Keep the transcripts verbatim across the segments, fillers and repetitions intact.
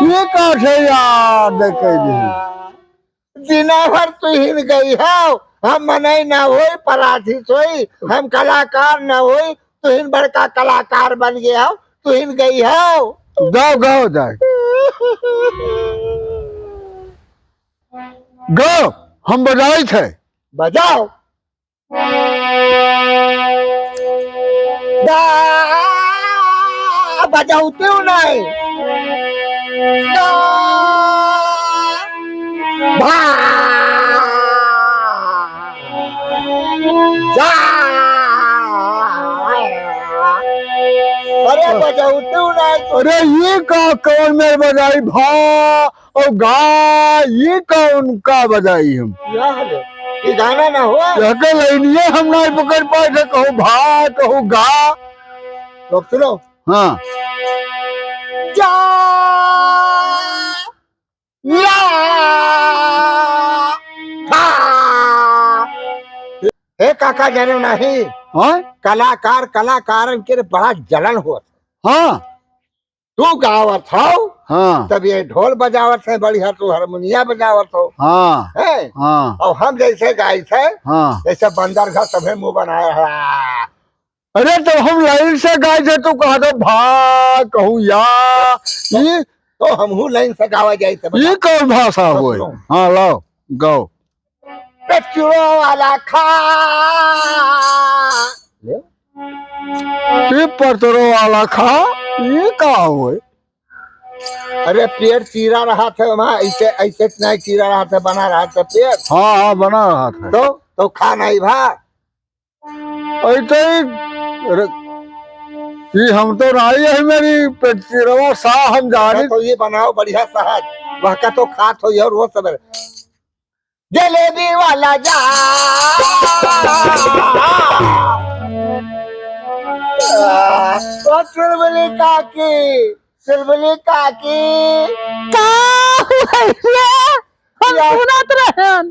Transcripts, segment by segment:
ये का है यार, देख ली। दिना भर तुहिन गई हो, हम मनई ना होई, पराठित होई, हम कलाकार ना होई, तुहिन बड़का कलाकार बन गए हो, तुहिन गई हो। गाओ, गाओ, जाए। गाओ, हम बजाई थे। बजाओ। गा, बजाउते हो नाई। गा, भा, जा। अरे बजाउते हो नाई तो। अरे ये का कौन मेर बजाई भा? और गा, ये कौन का बजाई हम? या हले, ये गाना ना हो। यह के लाइनिये हम नाई पकड़ पाए थे, कहू भा, कहू गा। तो सुनो। हाँ। जा, ला, था। हे काका, जानो नहीं? हाँ? कलाकार, कलाकारन के बड़ा जलन होत। हाँ। तू गावत हौ, हाँ। तब ये ढोल बजावत है बढ़िया, तू हारमोनिया बजावत हो। हाँ। हैं? हाँ। और हम जैसे गाइत है, हाँ। जैसे बंदर घर सभे मुंह बनाए है। अरे तो हम लाइन से गाइत है, तू कहा दो भा, कहूँ या, तो, ये तो हमहू लाइन से गावा जाइत है, ये बता। कौन भाषा तो होए? सुनो। हाँ, लाओ, गाओ। पेट चूड़ो वाला खा। ले। ये परतरो वाला खा, ये का होए? अरे पेट चीरा रहा था वहाँ, ऐसे, ऐसे नहीं चीरा रहा था, बना रहा था पेट। हाँ, हाँ, बना रहा था। तो, तो खा नहीं भा। ऐसे ही र-, ये हम तो नहीं है मेरी पेट चीरवा सा, हम जानी। तो ये बनाओ बढ़िया सहज, वह का तो खात हो ये रोज सवेरे। जलेबी वाला जा। ओ चुलबुली काकी, चुलबुली काकी। का हुआ रे? हम या, सुनत रहन।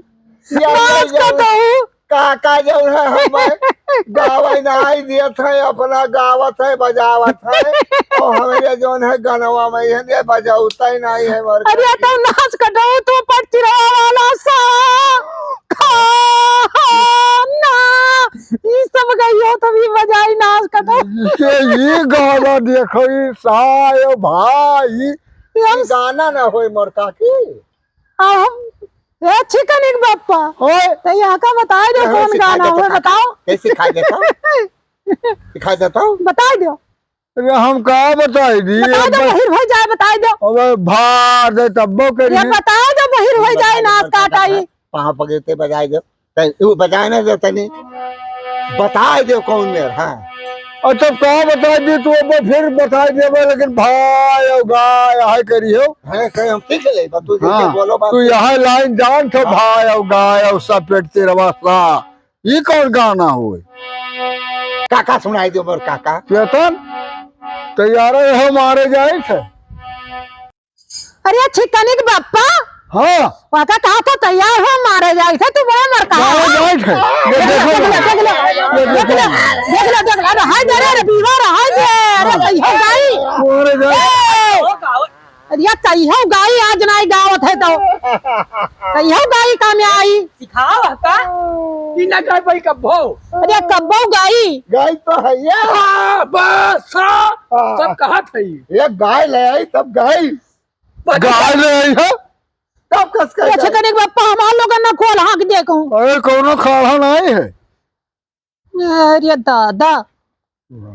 या, नाच या, का कहू? काका जौन है हमें गावे नाई दियत है, अपना गावत है, बजावत है, और हमरे जौन है गनवा में है, ये बजावता ही नहीं है मोर अरे काकी। तो नाच कटाओ तो पटचिरवा वाला सा खाना। ई सब गइयो तभी बजाई नाच कटाओ। ये, ये गाना देखो, ई सायो भाई, ये हम गाना ना होए मोर काकी। अब हम, ए छिकनिक बप्पा, ओए। तो यहाँ का बताए दे ए, कौन सिखाई गाना देता हो, काकी। बताओ। कैसे सिखाई देता? सिखाई देता? बताए दो। अरे हम का बताई दी? बताए दो, अब बहिर हो जाए, बताए दो। अब भार दे तब्बो के ये लिए। बताए दो, बहिर हो जाए, बताए दो, नाच बताए काटा दो, ये। पाँव पकड़ते बजाए दो। तै, उ बजाए ना दे तनी। बताए दो कौन मेर, हाँ। अच्छा, का बताए दे तू, अब फिर बताए देबे, लेकिन भाई, अब गाय, हाय करी हो। है, कहीं हम सीख ले, बस तू जैसे हाँ, बोलो बात। तू यह लाइन जान थो, हाँ। भाई, अब गाय, अब सब पेट तेरा वास्ता। ई कौन गाना होए? काका सुनाई दो मोर काका। चेतन, तैयार है, हम मारे जाए थे। अरे छिकनिक बप्पा, हाँ। वाका कहा था तैयार हो मारे जाए थे, तू बड़ा मर कहा मारे है। जाए थे। ये देख लो, देखो। देख लो, देख लो, देख लो, देख लो, देख लो, अरे हाय दे रे, बीवा रे, हाय दे, अरे हाँ। कहियो गाई। मारे जाए। ए, अरे कहियो गाई आज नाई गावत है तो। कहियो गाई काम में आई। सिखाओ का? ई ना गाय भाई कब्बो। अरे कब्बो गाई। गाय तो है ये। आ, बस, आ, हाँ। सब कहा था ये। ये गाय ले आई तब गाय। बस। गाय ले आई है? तब कस के अच्छा गाय। कने बप्पा हमार लोगन ना खोल हाँक देखो। अरे कौनो खाड़ा नहीं है। अरे दादा,